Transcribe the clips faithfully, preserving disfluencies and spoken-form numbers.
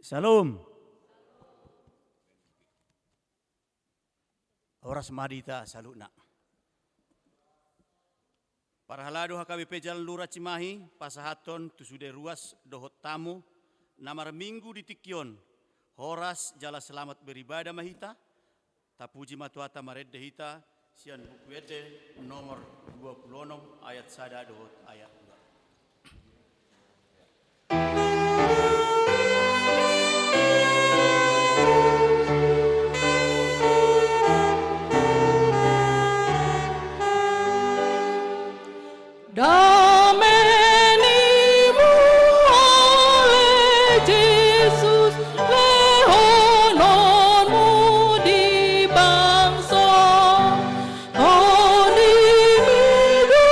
Syalom. Horas ma di hita saluhutna. Parhalado H K B P Jalan Lura Cimahi pasahathon tu sude ruas dohot tamu na marminggu di tingki on, horas jala selamat beribadah ma hita. Tapuji ma Tuhanta. Marende hita sian Buku Ende nomor dua puluh enam ayat sada dohot ayat dua. Dame ni mu ale Jesus, lehononmu di bangso. Tondim i do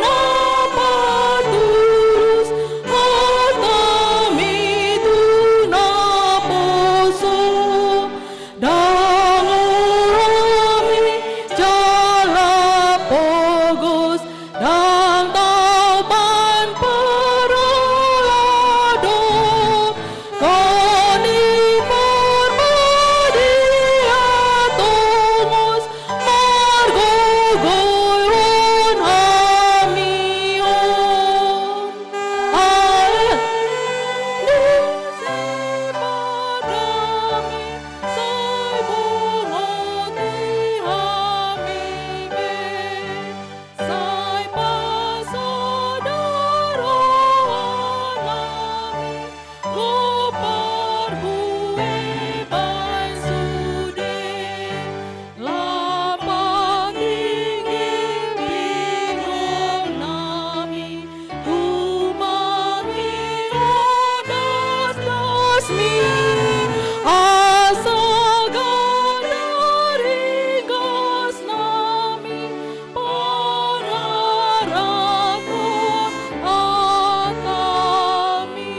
na paturus, hatami tu naposo. Ndang olo hami jala pogos, ndang taupan parhalado. Kondi Parbadia tongos margogoihon hami on. Amen. Sai bongoti hami be, sai pasada roha nami, goar parbueban sude. Lam patinggi pinggol nami, tumangihon dasdasmi, asa gandar inggas nami, pararathon hatami.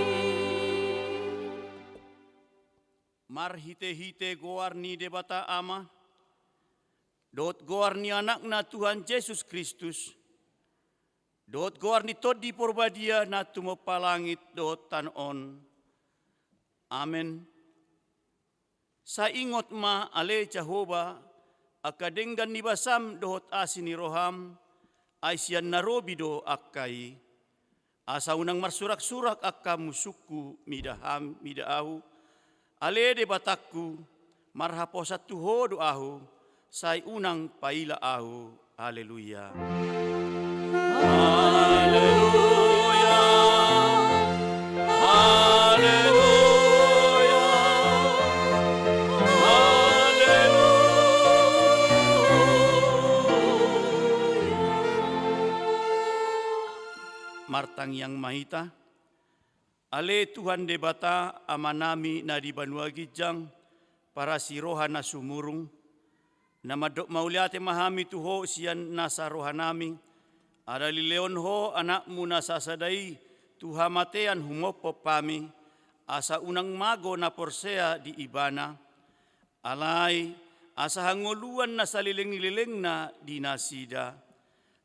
Marhitehite goar ni Debata Ama, dohot goar ni Anakna Tuhan Jesus Kristus, dohot goar ni Tondi Parbadia na tumompa langit dohot tano on. Amen. Sai ingot ma ale Jahowa, angka denggan ni basam dohot asi ni roham, ai sian na robi do angka i. Asa unang marsuraksurak angka musungku mida ham, mida ahu. Ale Debatangku, marhaposan tu Ho do ahu, sai unang paila ahu. Haleluya. Haleluya. Haleluya. Haleluya. Martangiang ma hita. Ale Tuhan Debata, Amanami na di banua ginjang, parasi roha na sumurung, na mandok mauliate ma hami tu Ho sian nasa rohanami, ala dilehon Ho Anakmu na sasada i tu hamatean humophop hami, asa unang mago na porsea di Ibana. Alai, asa hangoluan na saleleng ni lelengna di nasida.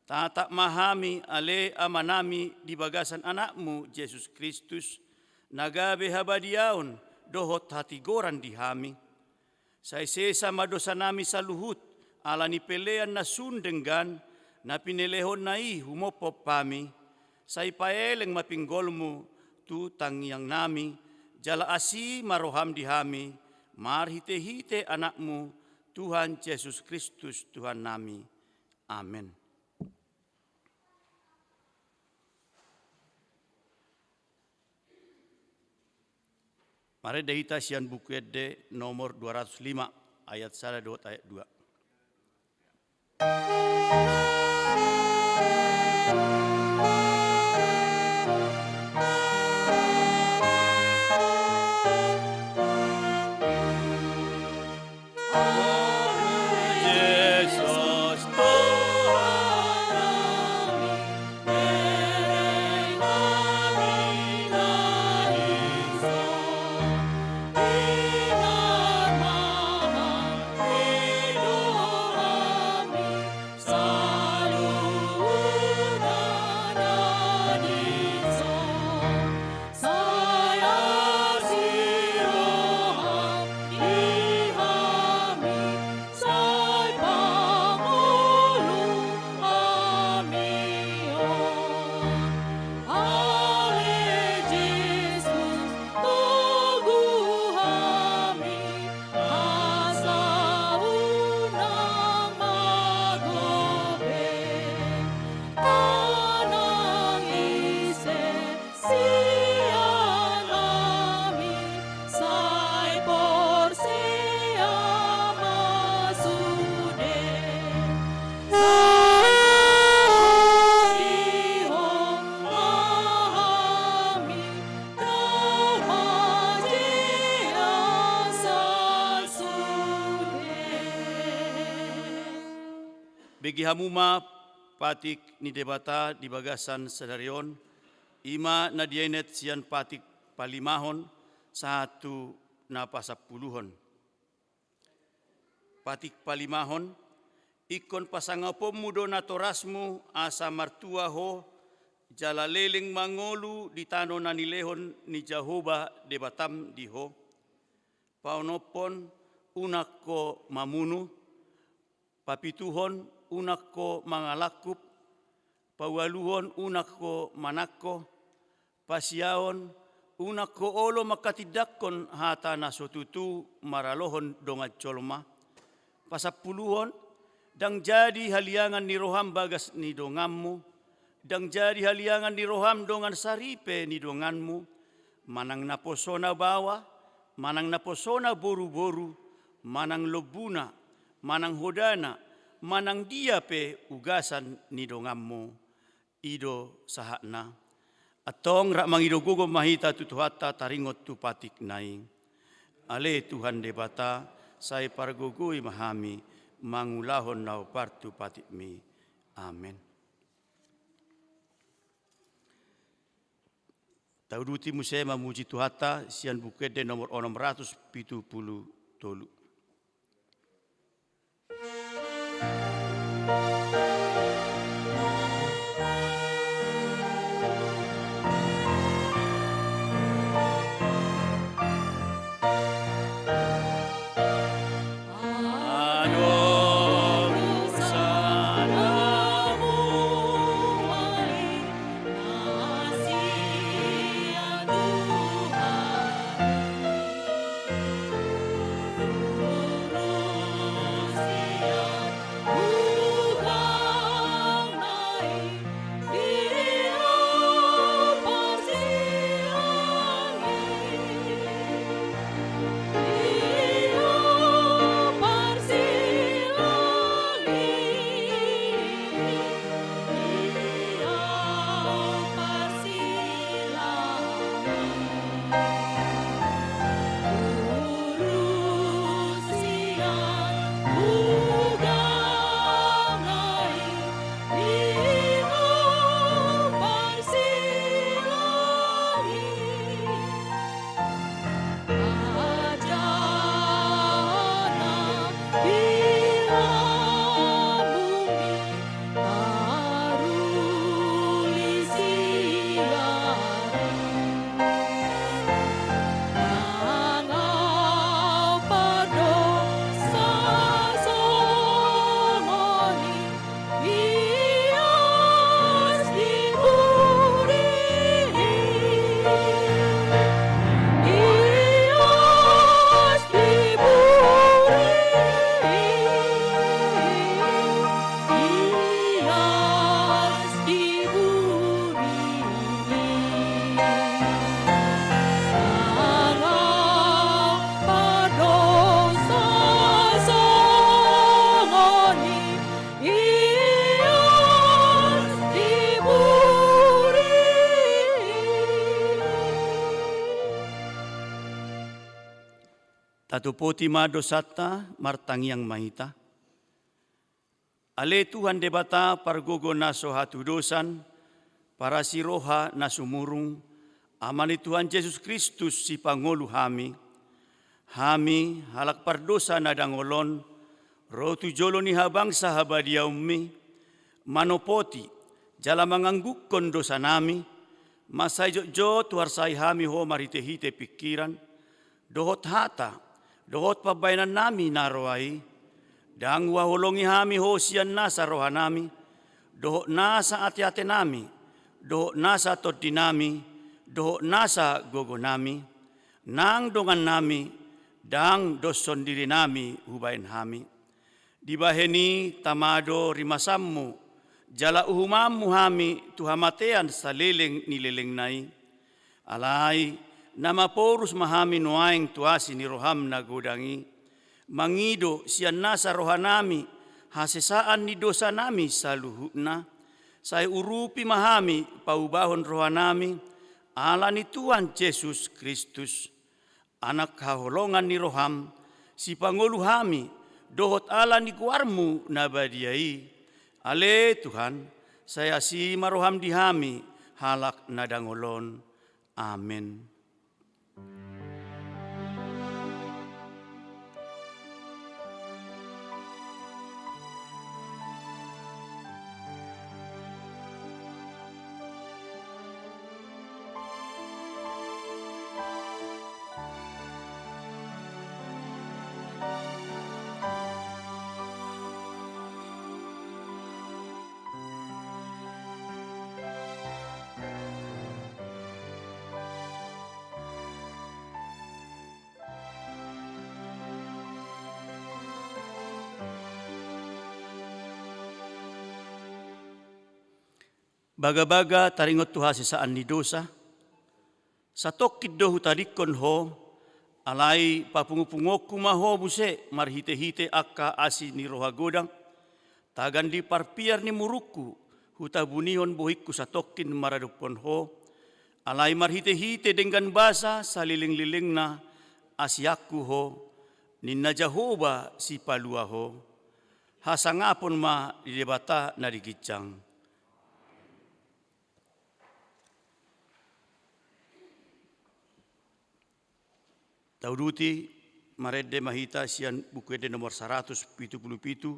Tatap ma hami, ale Amanami, di bagasan Anakmu, Jesus Kristus, na gabe habadiaon dohot hatigoran di hami. Sai sesa ma dosanami saluhut, ala ni pelean na sun denggan, na pinelehonNa i humophop hami. Sai paeleng ma pinggolMu tu tangiangnami, jala asi ma rohaM di hami, marhitehite AnakMu, Tuhan Jesus Kristus, Tuhannami. Amen. Marende hita sian Buku Ende nomor dua ratus lima, ayat sada dohot ayat dua. Bege hamu ma patik ni Debata di bagasan sadari on, i ma na dienet sian patik palimahon sahat tu na pasampuluhon. Patik palimahon, ingkon pasangaponmu do natorasmu asa martua ho, jala leleng mangolu di tano na nilehon ni Jahowa Debatam di ho. Paonomhon, unang ho mamunu. Papituhon, unang ho mangalangkup. Paualuhon, unang ho manangko. Pasiaon, unang ho olo manghatindanghon hata na so tutu maralohon dongan jolma. Pasampuluhon, ndang jadi haliangan ni roham bagas ni donganmu, ndang jadi haliangan ni roham dongan saripe ni donganmu, manang naposona baoa, manang naposona boruboru, manang lombuna, manang hodana, manang dia pe ugasan ni donganmu. I do sahatna. Antong rap mangido gogo ma hita tu Tuhanta taringot tu patikna i. Ale Tuhan Debata, sai pargogoi ma hami mangulahon na hombar tu patikmi. Amen. Tauduti muse mamuji Tuhanta sian Buku Ende nomor onom ratus pitu pulu tolu. Tatopoti ma dosanta, martangiang ma hita. Ale Tuhan Debata, pargogo na so hatudosan, parasi roha na sumurung, Ama ni Tuhan Jesus Kristus, sipangolu hami. Hami, halak pardosa na dangol on, ro tu jolo ni habangsa habadiaonmi, manopoti, jala manganggungkon dosanami, mansai jotjot huarsai hami ho marhitehite pingkiran, dohot hata, dohot pambahenannami na roa i. Ndang huhaholongi hami ho sian nasa rohanami, dohot nasa ateatenami, dohot nasa tondinami, dohot nasa gogonami, nang dongannami, ndang doshon dirinami hubahen hami. Dibahen i tama do rimasanmu, jala uhumanmu hami tu hamatean saleleng ni lelengna i. Alai, na maporus ma hami nuaeng tu asi ni roham na godang i, mangido sian nasa rohanami hasesaan ni dosanami saluhutna, sai urupi ma hami paubahon rohanami, ala ni Tuhan Jesus Kristus. Anak haholongan ni roham, sipangolu hami, dohot ala ni goarmu na badia i, Ale Tuhan, sai asi ma roham di hami halak na dangol on. Amen. Bagabaga taringot tu hasesaan ni dosa, satongkin do hutadingkon ho, alai papungupunguonku ma ho muse marhitehite angka asi ni roha godang, tagan di parpiar ni murungku, hutabunihon bohingku satongkin maradophon ho, alai marhitehite denggan basa salelenglelengna, asianku ho, ninna Jahowa Sipalua ho. Hasangapon ma di Debata na di ginjang. Tauduti, marende ma hita sian Buku Ende nomor saratus pitu pulu pitu,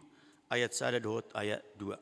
ayat sada dohot ayat dua.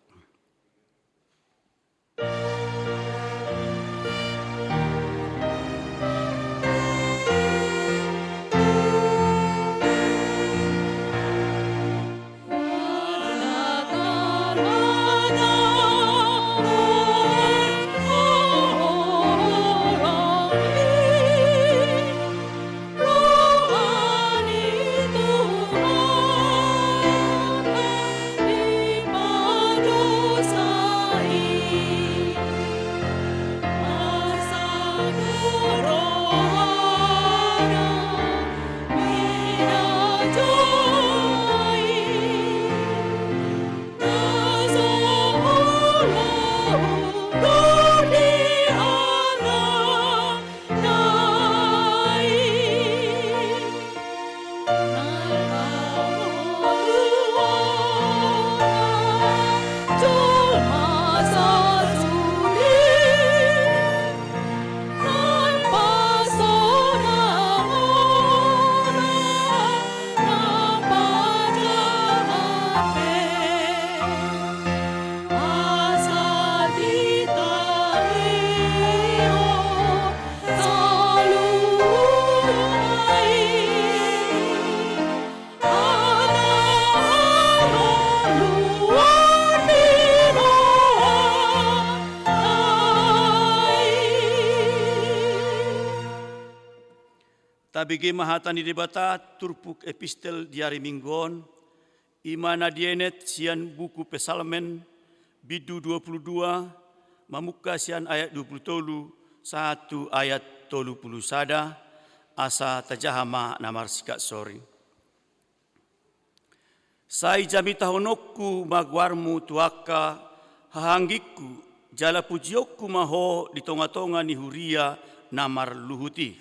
Tabege ma hata ni Debata turpuk epistel di ari Minggu on, i ma na dienet sian buku Psalmen, bindu dua pulu dua, mamungka sian ayat dua pulu tolu sahat tu ayat tolu pulu sada, asa tajaha ma na marsikap soring. Sai jamitahononku ma goarmu tu angka hahaanggingku, jala pujionku ma ho di tongatonga ni huria na marluhut i.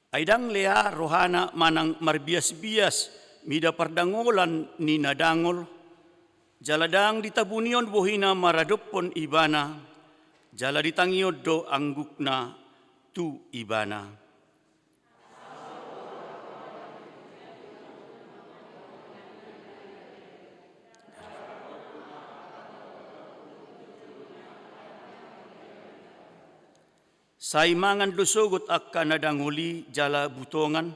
Ai ndang lea rohana manang marbiasbias mida pardangolan ni na dangol, jala ndang ditabunihon bohina maradophon ibana, jala ditangihon do anggukna tu ibana. Sai mangan do sogot angka na dangol i jala butongan,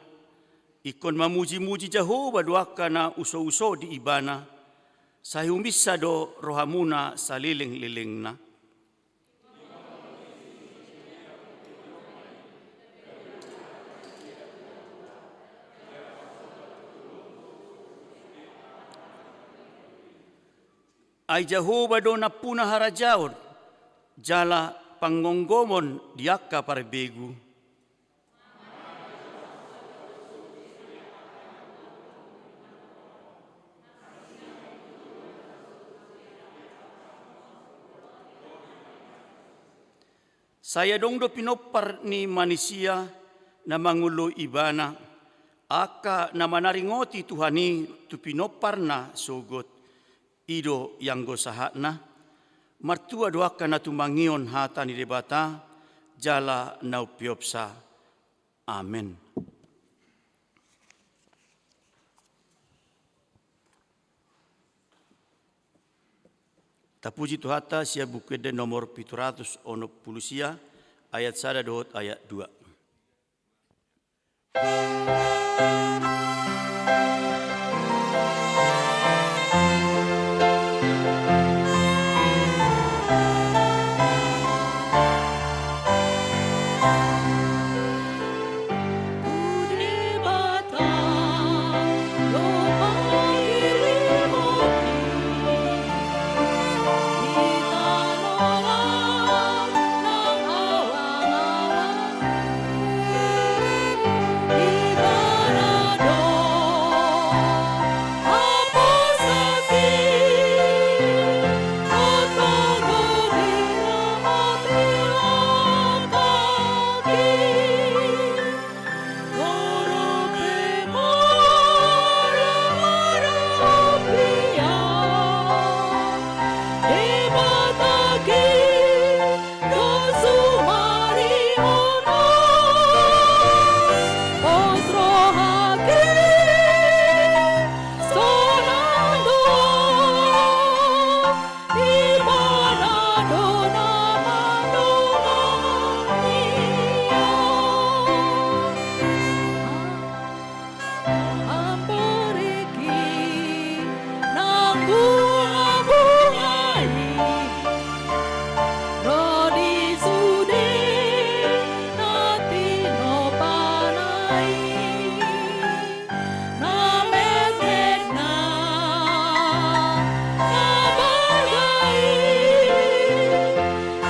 ingkon mamujimuji Jahowa do angka na usouso di ibana, sai huminsa do rohamuna salelenglelengna. Ai Jahowa do nampuna harajaon, jala panggomgomon di angka parbegu. Sai adong do pinompar ni manisia na mangoloi ibana, angka na manaringoti Tuhan i tu pinomparna sogot, i do ianggo sahatna. Martua do angka na tumangihon hata ni Debata jala na umpeopsa. Amen. Tapuji Tuhanta sian Buku Ende nomor pitu ratus onom pulu sia, ayat sada dohot ayat dua. Ambarigi nang bunga-bunga i, ro di sude na tinompana i, na metmet na, na balga i.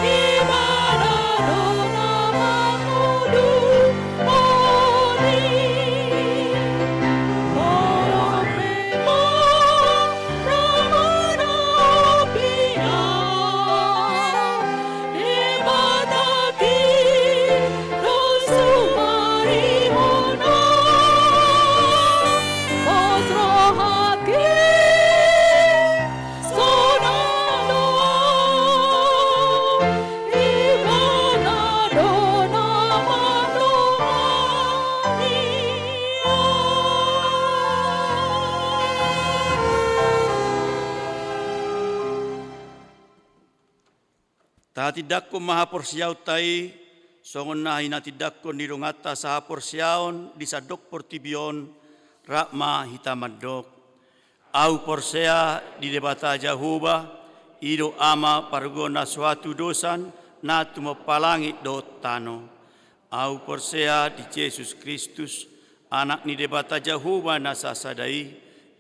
Ibana do na mangudut on i, molo pe muna na manopi au, Debata i do sumarihon au, pos rohangki. Tahatindangkon ma haporseaonta i, songon na hinatindangkon ni donganta sahaporseaon di sandok portibi on, rap ma hita mandok. Ahu porsea di Debata Jahowa, i do Ama pargogo na so hatudosan, na tumompa langit dohot tano. Ahu porsea di Jesus Kristus, Anak ni Debata Jahowa na sasada i,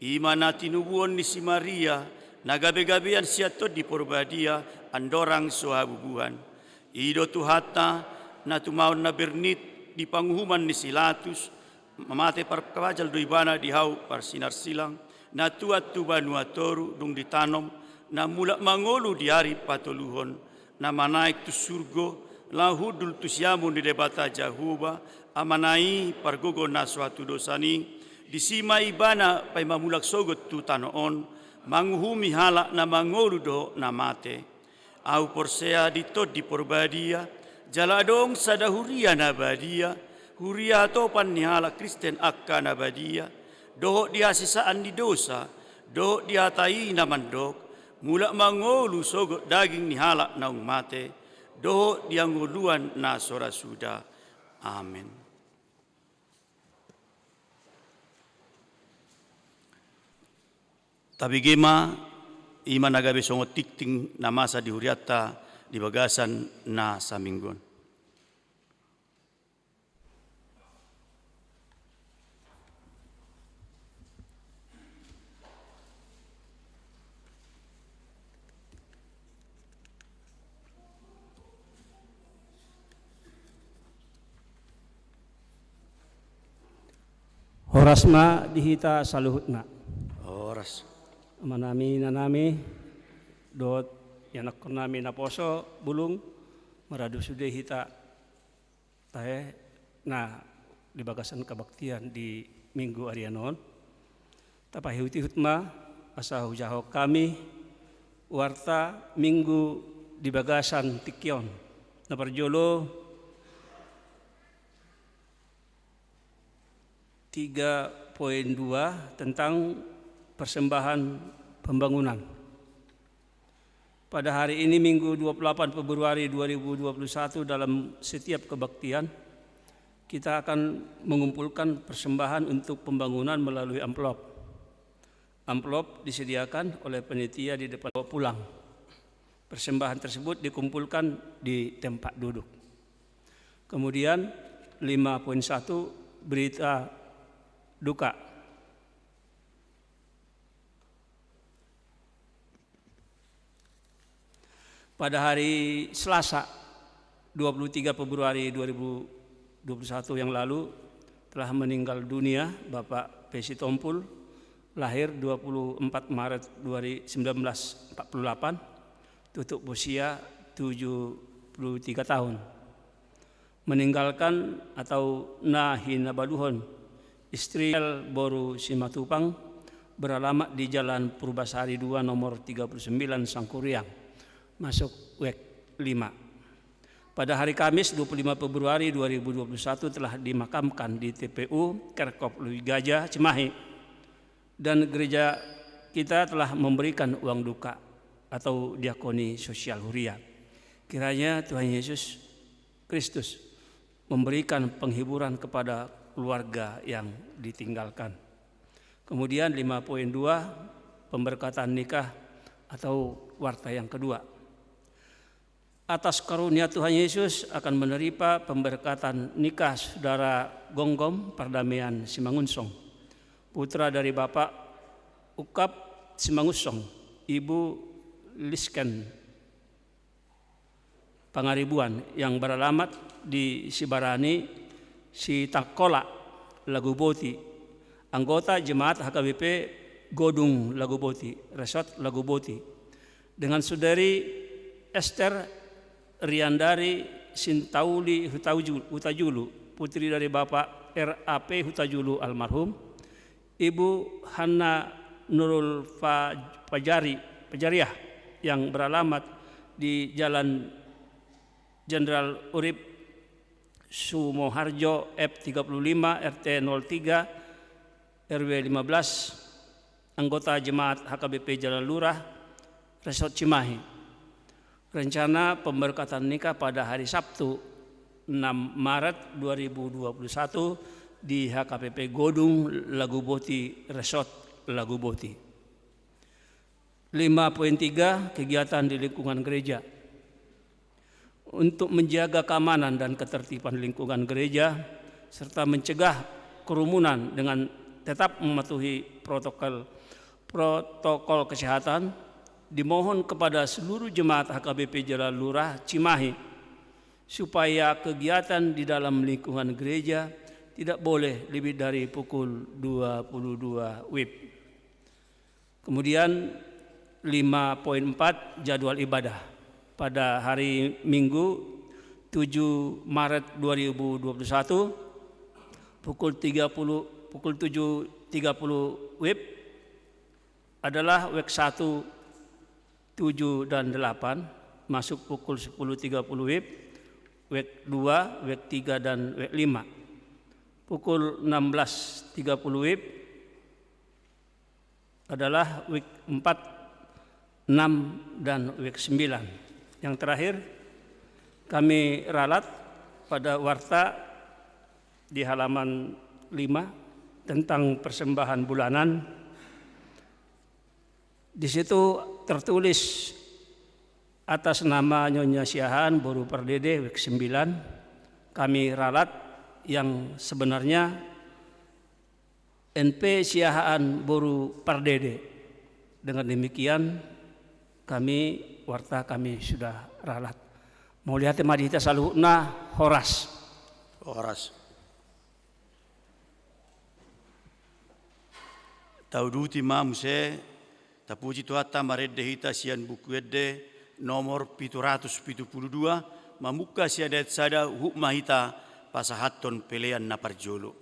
i ma na tinubuhon ni si Maria, na gabe-gabean sian Tondi Porbadia, andorang so habubuhan. I do Tuhanta, na tumaon na bernit di panguhuman ni si Latus, mate parpajal do ibana di hau parsinarsilang, na tuat tu banua toru dung ditanom, na mulak mangolu di ari patoluhon, na manaek tu surgo, laho hundul tu siamun ni Debata Jahowa, Amana i pargogo na so hatudosan i, disi ma ibana paima mulak sogot tu tano on, manguhumi halak na mangolu dohot na mate. Ahu porsea di Tondi Porbadia, jala adong sada huria na badia, huria hatopan ni halak Kristen angka na badia, dohot di hasesaan ni dosa, dohot di hata i na mandok, mulak mangolu sogot daging ni halak naung mate, dohot di hangoluan na so ra suda. Amen. Tabege ma, i ma na gabe songon tingting na masa di hurianta di bagasan na saminggu on. Horas ma di hita saluhutna. Horas. Amanami, inanami, dohot ianakkonnami naposo bulung, Maradu sude hita tahe na di bagasan kebaktian di Minggu arian on. Tapaihut-ihut ma asa hujahahon hami warta Minggu di bagasan tingki on. Na parjolo, tiga poin dua tentang persembahan pembangunan. Pada hari ini, Minggu dua puluh delapan Februari dua ribu dua puluh satu, dalam setiap kebaktian, kita akan mengumpulkan persembahan untuk pembangunan melalui amplop. Amplop disediakan oleh panitia di depan, bawa pulang. Persembahan tersebut dikumpulkan di tempat duduk. Kemudian, lima poin satu, berita duka. Pada hari Selasa, dua puluh tiga Februari dua ribu dua puluh satu yang lalu, telah meninggal dunia Bapak P. Sitompul, lahir dua puluh empat Maret dua ri-, sembilan belas empat puluh delapan, tutup usia tujuh puluh tiga tahun. Meninggalkan atau na hinabaluhon istri, boru Simatupang, beralamat di Jalan Purbasari dua, nomor tiga puluh sembilan, Sangkuriang, masuk wek lima. Pada hari Kamis, dua puluh lima Februari dua ribu dua puluh satu, telah dimakamkan di T P U Kerkop Lui Gaja, Cimahi. Dan gereja kita telah memberikan uang duka atau diakoni sosial huria. Kiranya Tuhan Yesus Kristus memberikan penghiburan kepada keluarga yang ditinggalkan. Kemudian, lima poin dua, pemberkatan nikah atau warta yang kedua. Atas karunia Tuhan Yesus akan menerima pemberkatan nikah Saudara Gonggom Pardamaian Simangunsong, putra dari Bapak Ukap Simangunsong, Ibu Lisken Pangaribuan, yang beralamat di Sibarani Sitangkola, Laguboti, anggota jemaat H K B P Godung Laguboti, Resort Laguboti, dengan Saudari Ester Riandari Sintauli Hutaju-, Hutajulu, putri dari Bapak R A P Hutajulu almarhum, Ibu Hanna Nurul Fa-, Fajari, Fajariah, yang beralamat di Jalan Jenderal Urib Sumoharjo F tiga puluh lima, R T nol tiga, R W lima belas, anggota jemaat H K B P Jalan Lurah, Resort Cimahi. Rencana pemberkatan nikah pada hari Sabtu, enam Maret dua ribu dua puluh satu, di H K B P Godung Laguboti, Resort Laguboti. Lima poin tiga, kegiatan di lingkungan gereja. Untuk menjaga keamanan dan ketertiban lingkungan gereja, serta mencegah kerumunan dengan tetap mematuhi protokol, protokol kesehatan, dimohon kepada seluruh jemaat H K B P Jalan Lurah Cimahi, supaya kegiatan di dalam lingkungan gereja tidak boleh lebih dari pukul dua puluh dua wib. Kemudian, lima poin empat, jadwal ibadah. Pada hari Minggu, tujuh Maret dua ribu dua puluh satu, pukul tiga puluh, pukul tujuh tiga puluh wib adalah wek satu, tujuh, dan delapan, masuk pukul sepuluh tiga puluh wib, wek dua, wek tiga, dan wek lima. Pukul enam belas tiga puluh wib, adalah wik empat, enam, dan wik sembilan. Yang terakhir, kami ralat pada warta di halaman lima tentang persembahan bulanan. Di situ tertulis atas nama Nyonya Siahaan, boru Pardede, wik sembilan, kami ralat, yang sebenarnya N P Siahaan boru Pardede. Dengan demikian, kami, warta kami sudah ralat. Mauliate ma di hita saluhutna, horas. Horas. Tauduti ma muse, tapuji Tuhanta marende hita sian Buku Ende nomor pitu ratus pitu pulu dua, Mamungka sian ayat sada, huhut ma hita pasahathon pelean na parjolo.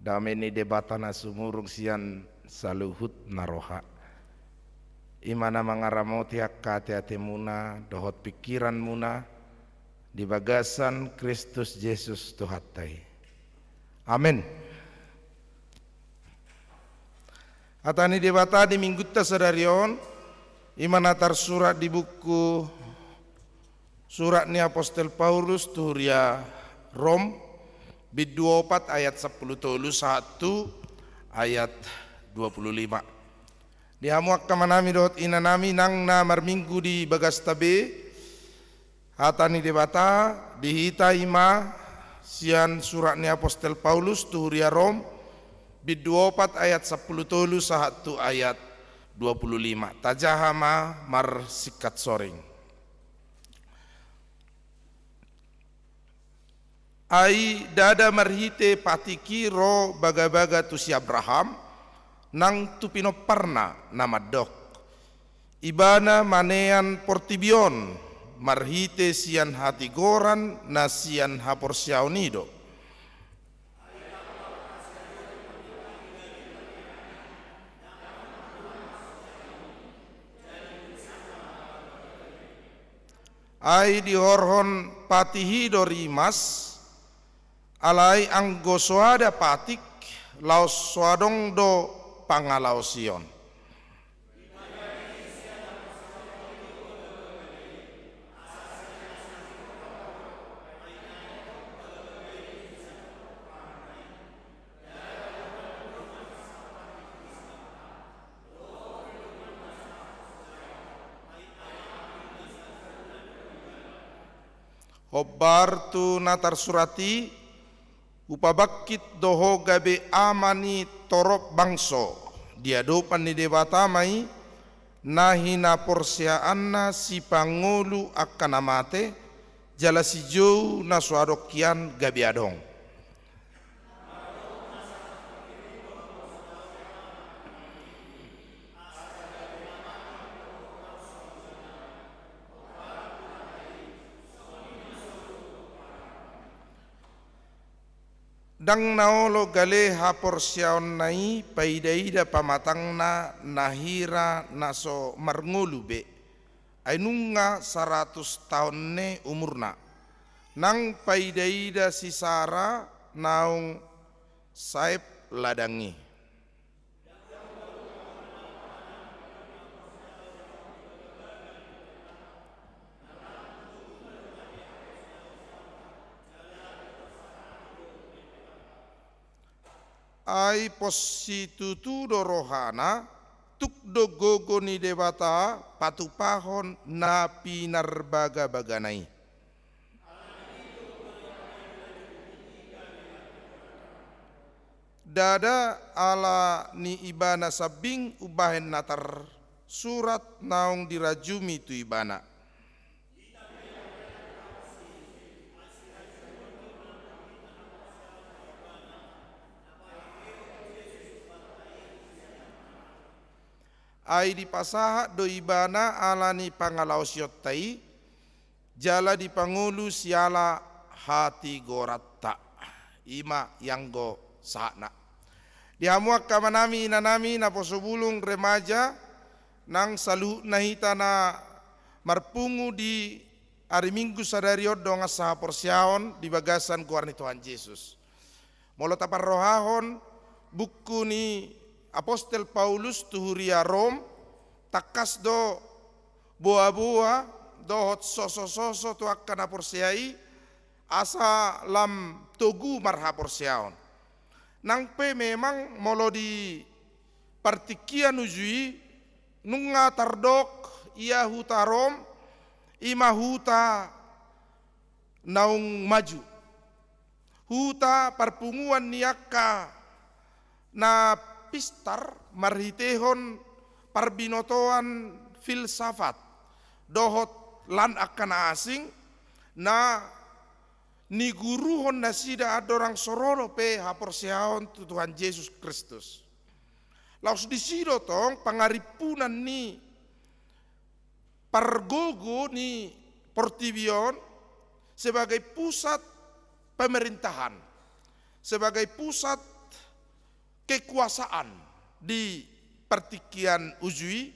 Dame ni Debata na sumurung sian saluhut na roha, i ma na mangaramoti angka ateatemuna dohot pingkiranmuna di bagasan Kristus Jesus Tuhanta i. Amen. Hata ni Debata di Minggunta sadari on, i ma na tarsurat di buku Surat ni Apostel Paulus tu huria Rom, bindu opat ayat sampulu tolu sahat tu ayat dua pulu lima. Di hamu angka amanami dohot inanami nang na marminggu di bagasta be, hata ni Debata di hita i ma sian surat ni Apostel Paulus tu huria Rom, bindu opat ayat sampulu tolu sahat tu ayat dua pulu lima. Tajaha ma marsingkat soring. Ai ndada marhite patik i ro bagabaga tu si Abraham, nang tu pinomparna na mandok. Ibana manean portibi on marhite sian hatigoran na sian haporseaon i do. Ai dihorhon patik i do rimas, alai anggo soada patik, laos so adong do pangalaosion. Hombar tu na tarsurat i, hupabangkit do ho gabe ama ni torop bangso, di adopan ni Debata ma i, na hinaporseaanna sipangolu angka na mate, jala sijou na so adong hian gabe adong. Ndang na olo gale haporseaonna i paida-ida pamatangna na hira na so marngolu be, ai nunga saratus taon ne umurna. Nang paida-ida si Sara naung saep ladang i. Ai pos situtu do rohana, tuk do gogo ni Debata patupahon na pinarbagabagana i. Ndada ala ni ibana sambing umbahen na tarsurat naung dirajumi tu ibana. Ai dipasahat do ibana ala ni pangalaosionta i, jala dipangolu siala hatigoranta. I ma i anggo sahatna. Di hamu angka amanami, inanami, naposo bulung, remaja, nang saluhutna hita na marpungu di ari Minggu sadari on dongan sahaporseaon di bagasan goar ni Tuhan Jesus. Molo taparrohahon buku ni Apostel Paulus tu huria Rom, tangkas do boa-boa dohot soso-soso tu angka na porsea i, asa lam togu marhaporseaon. Nang pe memang molo di partingkian uju i, nunga tardok ia huta Rom, i ma huta naung maju. Huta parpunguan ni angka na pistar marhitehon parbinotoan filsafat dohot lan angka na asing, na niguruhon nasida andorang so ro dope haporseaon tu Tuhan Jesus Kristus. Laos disi do tong pangarimpunan ni pargogo ni portibi on sebagai pusat pemerintahan, sebagai pusat kekuasaan di partingkian uju i,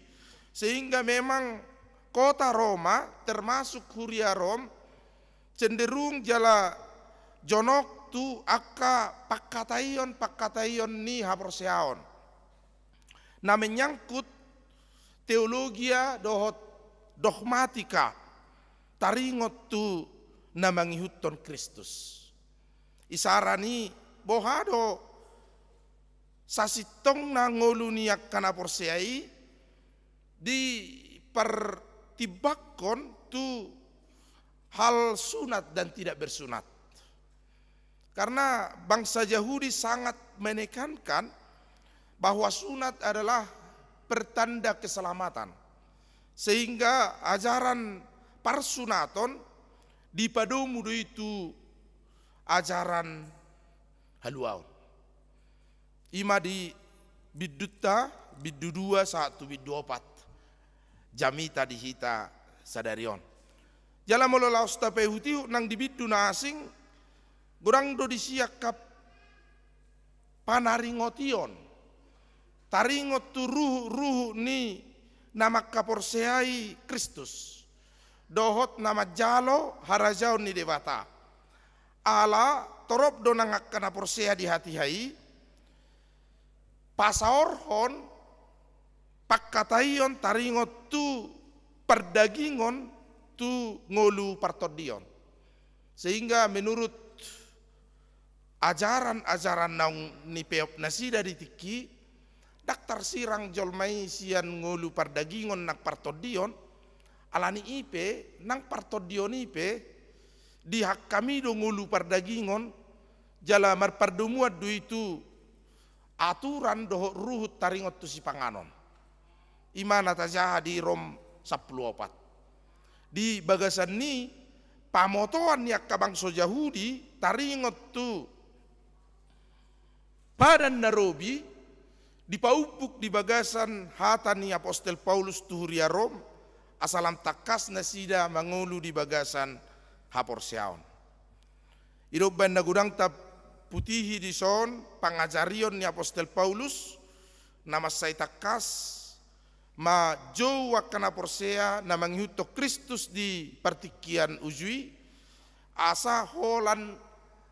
sehingga memang kota Roma, termasuk huria Rom, cenderung jala jonok tu angka pangkataion-pangkataion ni haporseaon na menyangkut teologia dohot dogmatika, taringot tu na mangihuthon Kristus. Isarana i, boha do sasintongna ngolu ni angka na porsea i dipartimbangkon tu hal sunat dan tidak bersunat. Karena bangsa Yahudi sangat menekankan bahwa sunat adalah pertanda keselamatan. Sehingga ajaran parsunaton dipadomu do i tu ajaran haluaon. I ma di bindunta, bindu dua sahat tu bindu opat. Jamita di hita sadari on. Jala molo laos tapaihut-ihut nang di bindu na asing, godang do disi angka panaringotion taringot tu ruhut-ruhut ni na mangkaporseai Kristus dohot na manjalo harajaon ni Debata. Ala torop do nang angka na porsea di hatiha i pasaorhon pangkataion taringot tu pardagingon tu ngolu partondion. Sehingga menurut ajaran-ajaran naung nipeop nasida di tingki, ndang tarsirang jolma i sian ngolu pardagingon nang partondion, ala ni i pe nang partondion i pe di hami do ngolu pardagingon, jala marpardomuan do i tu aturan dohot ruhut taringot tu sipanganon. I ma na tajaha di Rom sampulu opat. Di bagasan ni pamotoan ni angka bangso Jahudi taringot tu padan na robi, dipaumbuk di bagasan hata ni apostel Paulus tu huria Rom, asa lam tangkas nasida mangolu di bagasan haporseaon. I do umbahen na godang taputihi dison pangajarion ni apostel Paulus, na mansai tangkas ma jou angka na porsea na mangihuthon Kristus di partingkian uju i, asa holan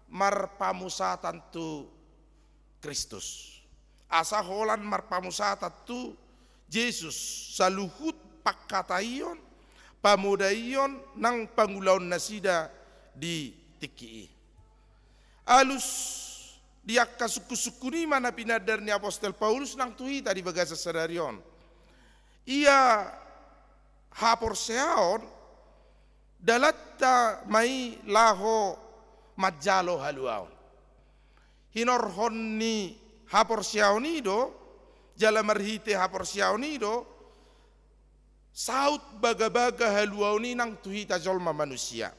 marpamusatan tu Kristus, asa holan marpamusatan tu Jesus, saluhut pangkataion, pamodaion nang pangulaon nasida di tingki i. Alus di angka sungkun-sungkun i ma na pinaandar ni apostel Paulus nang tu hita di bagasan sadari on. Ia haporseaon dalanta ma i laho manjalo haluaon. Hinorhon ni haporseaon i do, jala marhite haporseaon i do, saut bagabaga haluaon i nang tu hita jolma manusia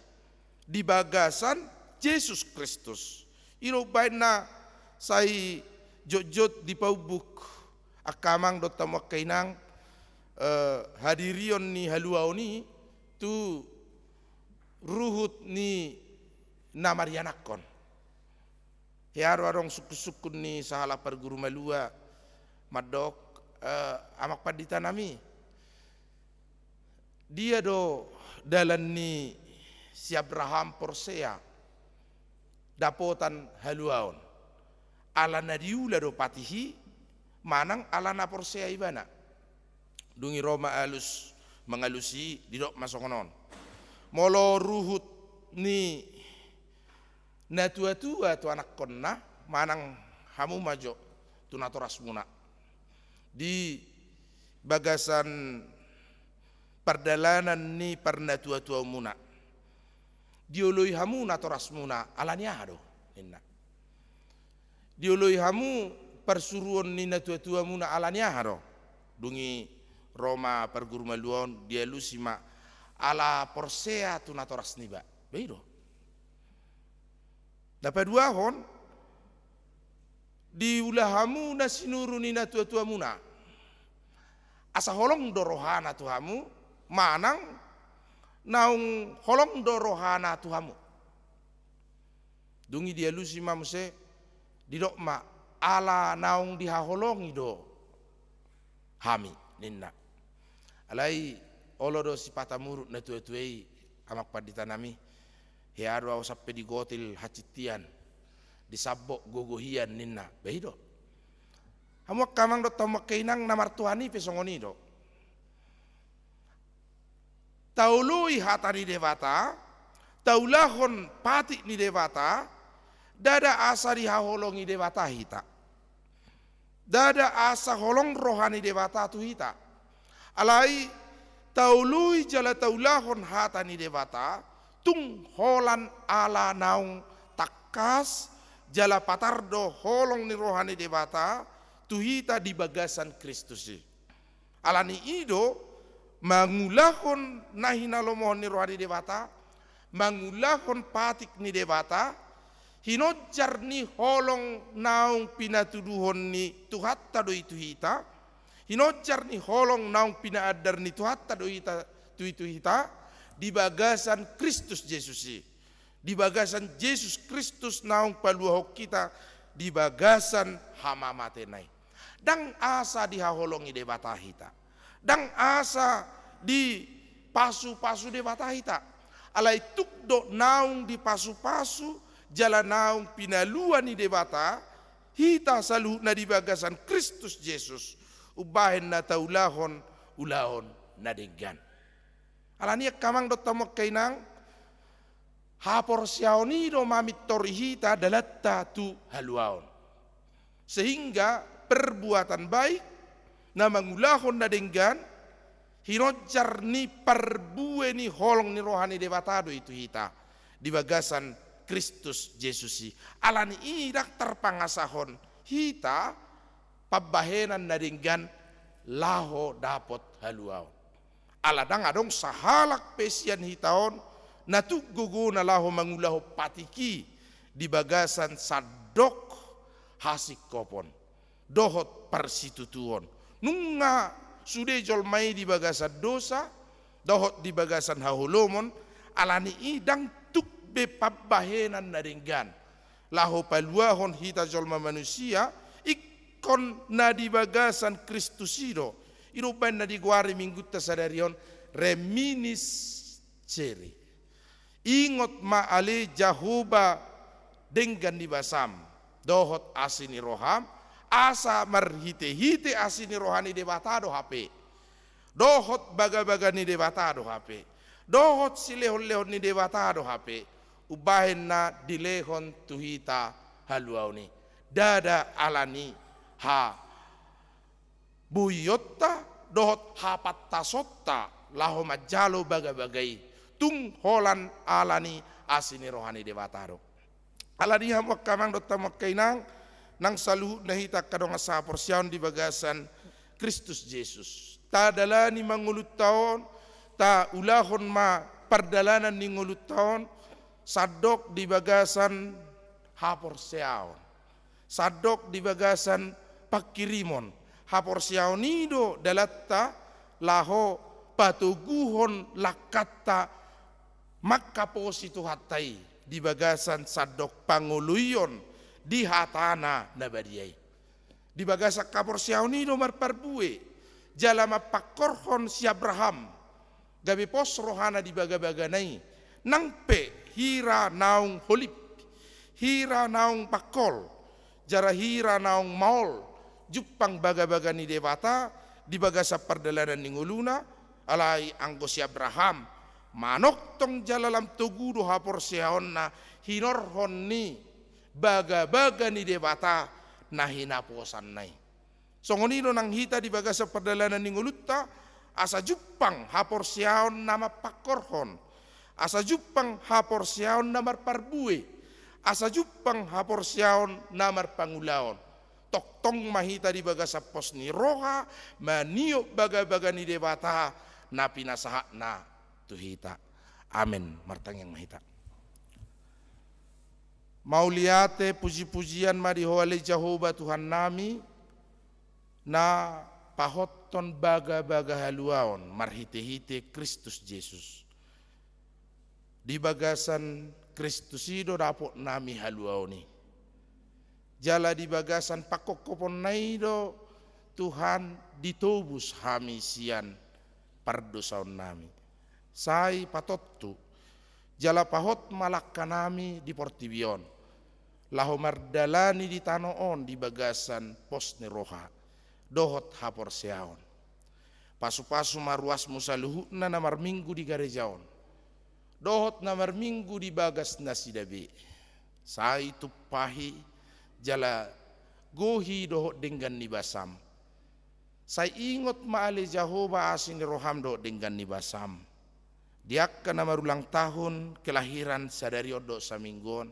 di bagasan Jesus Kristus. I do umbahen na sai jotjot dipaumbuk angka amang dohot hamu angka inang, eh, hadirion ni haluaon i tu ruhut ni na marianakhon. Hea do adong sungkun-sungkun ni sahalak parguru malua mandok, eh, amang pandita nami, dia do dalan ni si Abraham porsea dapotan haluaon? Ala na diula do patih i manang ala na porsea ibana? Dung i ro ma alus mangalusi, didok ma songon on. Molo ruhut ni natua-tua tu anakhonna, manang hamu ma jo tu natorasmuna di bagasan pardalanan ni parnatua-tuamuna, dioloi hamu natorasmuna ala ni aha do, ninna. Dioloi hamu parsuruon ni natua-tuamuna ala ni aha do? Dung i ro ma parguru malua on, dialusi ma ala porsea tu natoras niba. Ba i do. Na paduahon, diula hamu na sinuru ni natua-tuamuna, asa holong do rohana tu hamu, manang naung holong do rohana tu hamu? Dung i dialusi ma muse, didok ma, ala naung dihaholongi do hami, ninna. Alai olo do sipata muruk natua-tua i, amang pandita nami, hea do ahu sampe digotil hansit hian, disambok gogo hian, ninna. Ba i do. Hamu angka amang dohot hamu angka inang, na martuhan i pe songon i do. Taoloi hata ni Debata, taulahon patik ni Debata, ndada asa dihaholongi Debata hita. Ndada asa holong roha ni Debata tu hita. Alai taoloi jala taulahon hata ni Debata, tung holan ala naung tangkas jala patar do holong ni roha ni Debata tu hita di bagasan Kristus i. Ala ni i do, mangulahon na hinalomohon ni roha ni Debata, mangulahon patik ni Debata, hinonjar ni holong naung pinatuduhon ni Tuhanta do i tu hita, hinonjar ni holong naung pinaandar ni Tuhanta do hita, tu i tu hita, di bagasan Kristus Jesus i. Di bagasan Jesus Kristus naung paluahon hita di bagasan hamamatena i. Ndang asa dihaholongi Debata hita. Ndang asa dipasu-pasu Debata hita. Alai tuk do naung dipasu-pasu jala naung pinalua ni Debata hita saluhutna di bagasan Kristus Jesus, umbahen na taulahon ulaon na denggan. Ala ni i angka amang dohot hamu angka inang, haporseaon i do mamintori hita dalanta tu haluaon. Sehingga perbuatan baik na mangulahon na denggan, hinonjar ni parbue ni holong ni roha ni Debata do i tu hita. di bagasan Kristus Jesus i. Ala ni i ndang tarpangasahon hita pambahenan na denggan laho dapot haluaon. Ala ndang adong sahalak pe sian hita on na tuk gogona laho mangulahon patik i di bagasan sandok hasingkopon dohot parsitutuon. Nunga sude jolma i di bagasan dosa dohot di bagasan haholomon, ala ni i ndang tuk be pambahenan na denggan laho paluahon hita jolma manusia, ingkon na di bagasan Kristus i do. I do umbahen na digoari minggunta sadari on, reminiscere. Ingot ma ale Jahowa denggan ni basam dohot asi ni roham, asa marhitehite asi ni roha ni Debata do hape, dohot bagabaga ni Debata do hape, dohot silehonlehon ni Debata do hape, umbahen na dilehon tu hita haluaon i. Ndada ala ni ha boionta dohot hapantasonta laho manjalo bagabaga i, tung holan ala ni asi ni roha ni Debata do. Ala ni i hamu angka amang dohot hamu angka inang, nang saluhutna hita angka dongan sahaporseaon di bagasan Kristus Jesus, tadalani ma ngolunta on, taulahon ma pardalanan ni ngolunta on sandok di bagasan haporseaon, sandok di bagasan pangkirimon. Haporseaon i do dalanta laho patoguhon langkanta manghaposi Tuhanta i di bagasan sandok pangoloion di hatana na badia i. Di bagasan haporseaon i do marparbue jala mampangkorhon si Abraham, gabe pos rohana di bagabagana i, nang pe hira naung holip, hira naung pangkol, jala hira naung maol jumpang bagabaga ni Debata di bagasan pardalanan ni ngoluna. Alai anggo si Abraham manongtong jala lam togu do haporseaonna hinorhon ni bagabaga ni Debata na hinaposanna i. Songon i do nang hita di bagasan pardalanan ni ngolunta, asa jumpang haporseaon na mampangkorhon, asa jumpang haporseaon na marparbue, asa jumpang haporseaon na marpangulaon. Tongtong ma hita di bagasan pos ni roha maniop bagabaga ni Debata na pinasahatna tu hita. Amen. Martangiang ma hita. Mauliate, pujipujian ma di Ho ale Jahowa Tuhannami, na pahothon bagabaga haluaon marhitehite Kristus Jesus. Di bagasan Kristus i do dapotnami haluaon i. Jala di bagasan pangkophoponna i do, Tuhan, ditobus hami sian pardosaonnami. Sai patontu jala pahot ma langkanami di portibi on, laho mardalani di tano on di bagasan pos ni roha dohot haporseaon. Pasupasu ma ruasmu saluhutna na marminggu di gareja on dohot na marminggu di bagas nasida be. Sai tumpahi jala gohi dohot denggan ni basam. Sai ingot ma ale Jahowa asi ni roham dohot denggan ni basam. Di angka na marulang tahun kelahiran sadari on dohot saminggu on,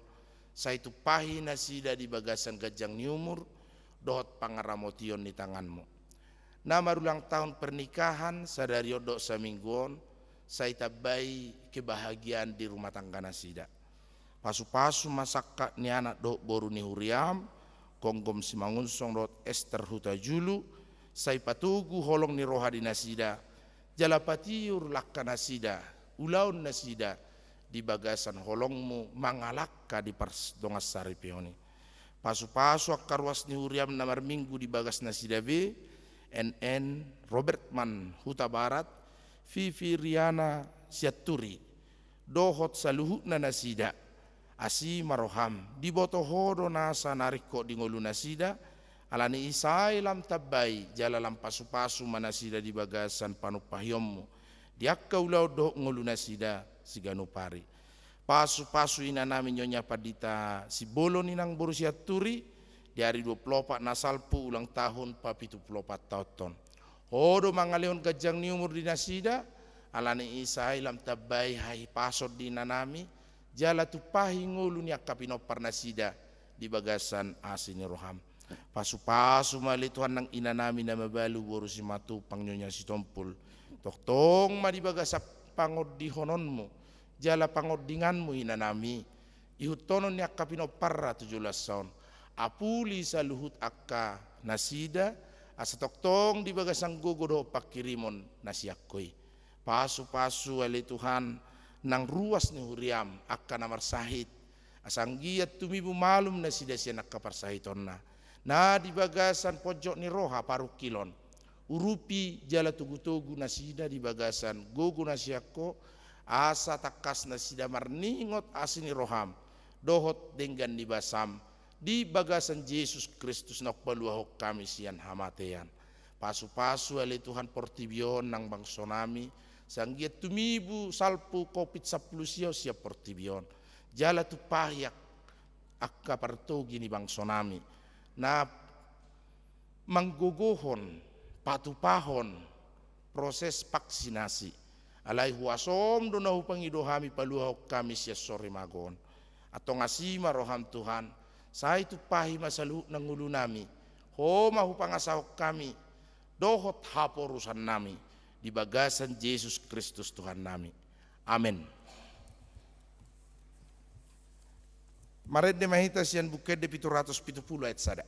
sai tumpahi nasida di bagasan ganjang ni umur dohot pangaramotion ni tanganmu. Na marulang tahun pernikahan sadari on dohot saminggu on, sai tambai kebahagiaan di rumah tangga nasida. Pasupasu ma sangkap ni anak dohot boru ni huriam, Gomgom Simangunsong dohot Ester Hutajulu, sai patogu holong ni roha di nasida, jala patiur langka nasida, ulaon nasida di bagasan holongmu mangalangka di pardongan saripeon i. Pasupasu angka ruas ni huriam na marminggu di bagas nasida be, N N Robertman Hutabarat, Vivi Riana Sianturi, dohot saluhutna nasida. Asi ma roham, diboto ho do nasa na ringkot di ngolu nasida, ala ni i sai lam tambai jala lam pasupasu ma nasida di bagasan panumpahionmu di angka ulaon dohot ngolu nasida siganup ari. Pasupasu inanami Nyonya Pandita Simbolon, inang boru Sianturi, di ari dua pulu opat na salpu ulang tahun papitu pulu opat taonhon. Ho do mangalehon ganjang ni umur di nasida, ala ni i sai lam tambai hahipason di inanami, jala tumpahi ngolu ni angka pinompar nasida di bagasan asi ni roham. Pasupasu ma ale Tuhan nang inanami na mabalu boru Simatupang, Nyonya Sitompul. Tongtong ma di bagasan pangondihononmu jala pangondinganmu inanami, ihuthonon ni angka pinomparna tu joloan on. Apuli saluhut angka nasida, asa tongtong di bagasan gogo dohot panghirimon na sian Ho i. Pasupasu ale Tuhan nang ruas ni huriam angka na marsahit, asa anggiat tumibu malum nasida sian angka parsahitonna. Na di bagasan ponjot ni roha parungkilon, urupi jala togutogu nasida di bagasan gogo na sian Ho, asa tangkas nasida marningot asi ni roham dohot denggan ni basam di bagasan Jesus Kristus na humpaluahon hami sian hamatean. Pasupasu ale Tuhan portibi on nang bangsonami, asa anggiat tumibu salpu covid sampulu sia sian portibi on. Jala tumpahi angka partogi ni bangsonami na manggogohon, patupahon proses vaksinasi. Alai huasom do na hupangido hami paluahon hami sian sorimago on. Antong asi ma roham Tuhan, sai tumpahi ma saluhut na ngolunami, Ho ma hupangasahon hami dohot haporusannami di bagasan Jesus Kristus Tuhannami. Amen. Marende ma hita sian Buku Ende pitu ratus pitu pulu ayat sada.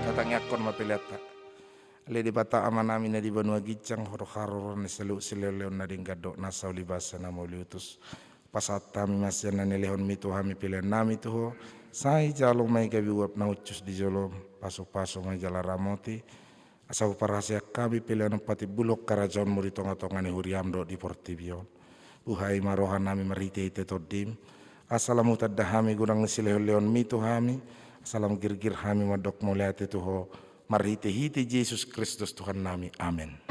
Tatangiangkon ma peleanta. Ale Debata Amanami na di banua ginjang, Ho do haroroan ni saluhut silehonlehon na denggan dohot nasa ulibasa na mauliutus. Pasahat hami ma sian na nilehonmi tu hami peleannami tu Ho, Sai jalo ma i gabe uap na hushus di jolom, pasupasu ma i jala ramoti, asa huparhaseang hami pelean on patimbulhon harajaonmu di tongatonga ni huriam dohot di portibi on. Buhai ma rohanami marhitehite Tondim, asa lam hutanda hami godang ni silehonlehonmi tu hami, asa lam girgir hami mandok mauliate tu Ho, marhitehite Jesus Kristus Tuhannami. Amen.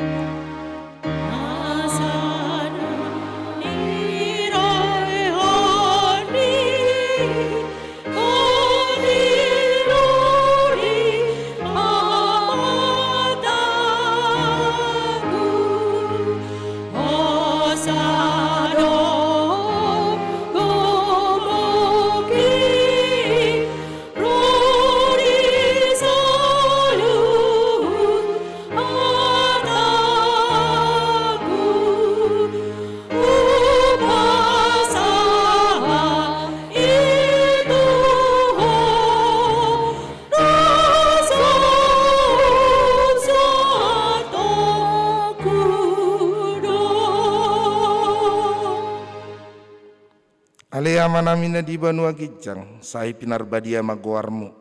Ale Amanami na di banua ginjang, sai pinarbadia ma goarmu,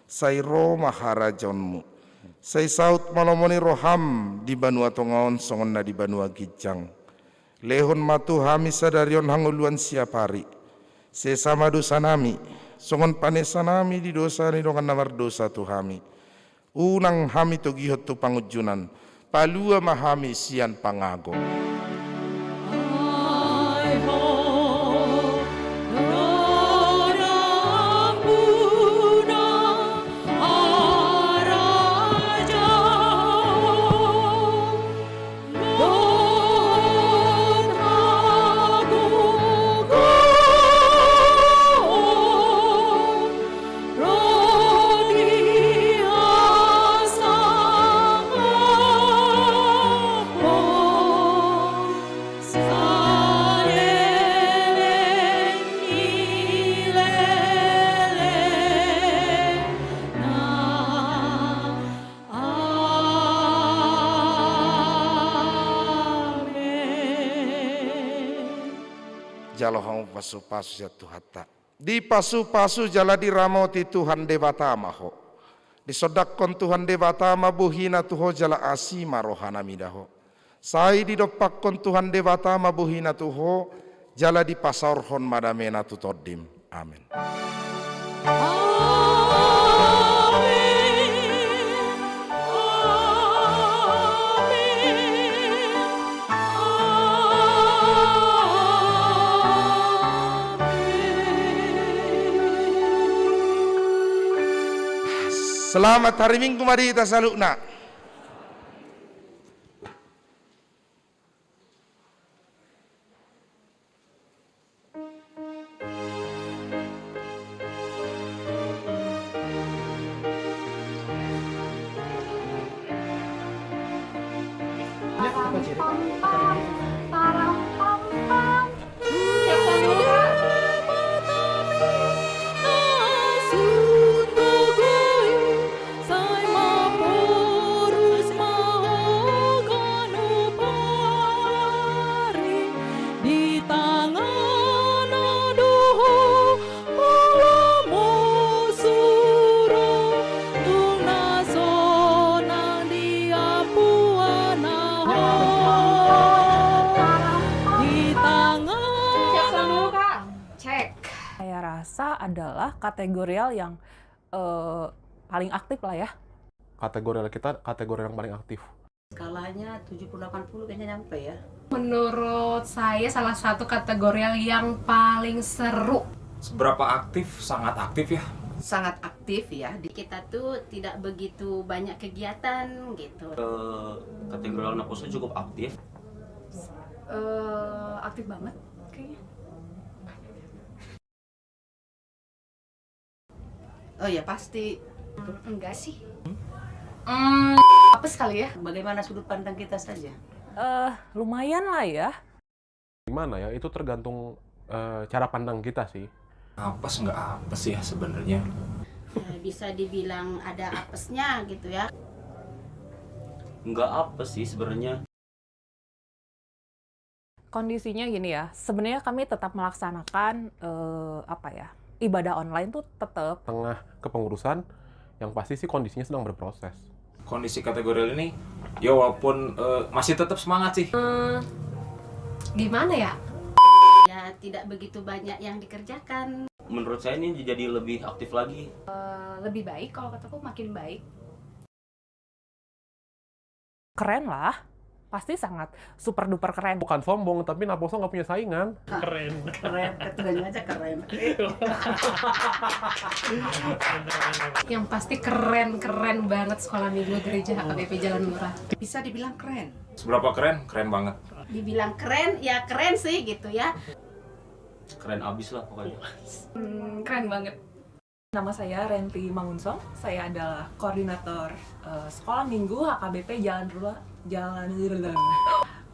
sai ro ma harajaonmu, sai saut ma lomo ni roham di banua tonga on songon na di banua ginjang. Lehon ma tu hami sadari on hangoluan siapari. Sesa ma dosanami, songon panesanami di dosa ni dongan na mardosa tu hami. Unang hami togihon tu pangunjunan, palua ma hami sian pangago. Amen. Jalo hamu pasupasu sian Tuhanta. Dipasupasu jala diramoti Tuhan Debata ma ho. Disondangkon Tuhan Debata ma bohina tu ho jala asi ma rohana mida ho. Sai didompakkon Tuhan Debata ma bohina tu ho, jala dipasaorhon ma damena tu tondim. Amen. Amen. Amen. Selamat hari Minggu ma di hita saluhutna. Sai maporus ma ho ganup ari di tangan na do ho, molo mosuro tung na sonang di ampuan na ho di tangan. Cek. Saya rasa adalah kategorial yang eh, paling aktif lah ya. Kategorial kita, kategorial yang paling aktif. Skalanya tujuh puluh delapan puluh kayaknya nyampe ya. Menurut saya salah satu kategorial yang paling seru. Seberapa aktif? Sangat aktif ya. Sangat aktif ya. Di kita tuh tidak begitu banyak kegiatan gitu. Eh, kategorial Naposo cukup aktif. Eh, aktif banget kayaknya. Oh ya, pasti. Enggak sih. Hmm, apes kali ya? Bagaimana sudut pandang kita saja? Eh, lumayan lah ya. Gimana ya? Itu tergantung, eh, cara pandang kita sih. Apes nggak apes ya sebenarnya. Ya, bisa dibilang ada apesnya gitu ya. Nggak apes sih sebenarnya. Kondisinya gini ya, sebenarnya kami tetap melaksanakan, eh, apa ya, Ibadah online tuh tetep. Tengah kepengurusan, yang pasti sih kondisinya sedang berproses. Kondisi kategori ini, ya walaupun, eh, masih tetap semangat sih. Hmm, gimana ya? Ya, tidak begitu banyak yang dikerjakan. Menurut saya ini jadi lebih aktif lagi. Eh, lebih baik, kalau kataku makin baik. Keren lah, pasti sangat super duper keren. Bukan sombong, tapi Naposo nggak punya saingan. Keren. Keren, ketuanya aja keren. Yang pasti keren, keren banget Sekolah Minggu Gereja H K B P Jalan Lurah. Bisa dibilang keren. Seberapa keren? Keren banget. Dibilang keren, ya keren sih gitu ya. Keren abis lah pokoknya. Hmm, keren banget. Nama saya Renti Mangunsong, saya adalah koordinator, eh, Sekolah Minggu H K B P Jalan Lurah, Jalan Lurah.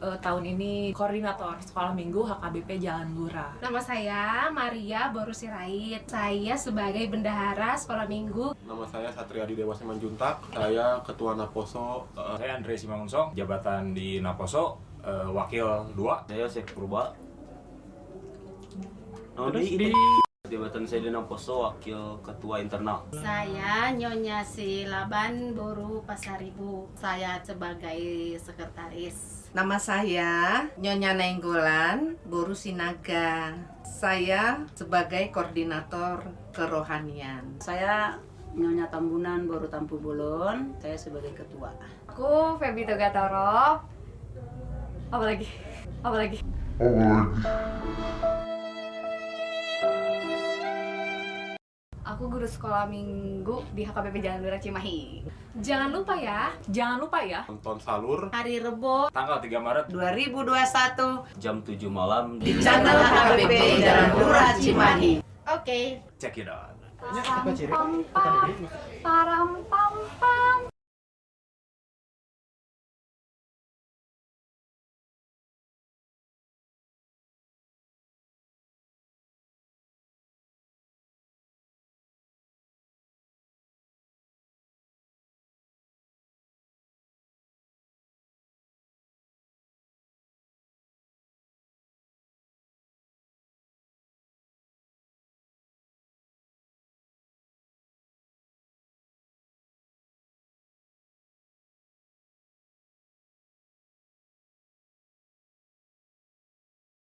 Eh, tahun ini koordinator Sekolah Minggu H K B P Jalan Lurah. Nama saya Maria Boru Sirait. Saya sebagai bendahara Sekolah Minggu. Nama saya Satriadi Dewa Simanjuntak, saya ketua Naposo. Eh, saya Andre Simangunsong, jabatan di Naposo, eh, wakil dua. Saya Yosef Purba. Nama di jabatan saya di Naposo wakil ketua internal. Saya Nyonya Silaban Boru Pasaribu. Saya sebagai sekretaris. Nama saya Nyonya Nainggolan Boru Sinaga. Saya sebagai koordinator kerohanian. Saya Nyonya Tambunan Boru Tampubolon. Saya sebagai ketua. Aku Feby Togatorop. Apalagi? Apalagi? Aku guru sekolah minggu di H K B P Jalan Lurah Cimahi. Jangan lupa ya. Jangan lupa ya. Nonton Salur hari Rebo, tanggal tiga Maret dua ribu dua puluh satu, jam tujuh malam di channel H K B P Jalan Lurah Cimahi. Oke. Check it out. Param, pam, pam, param, pam.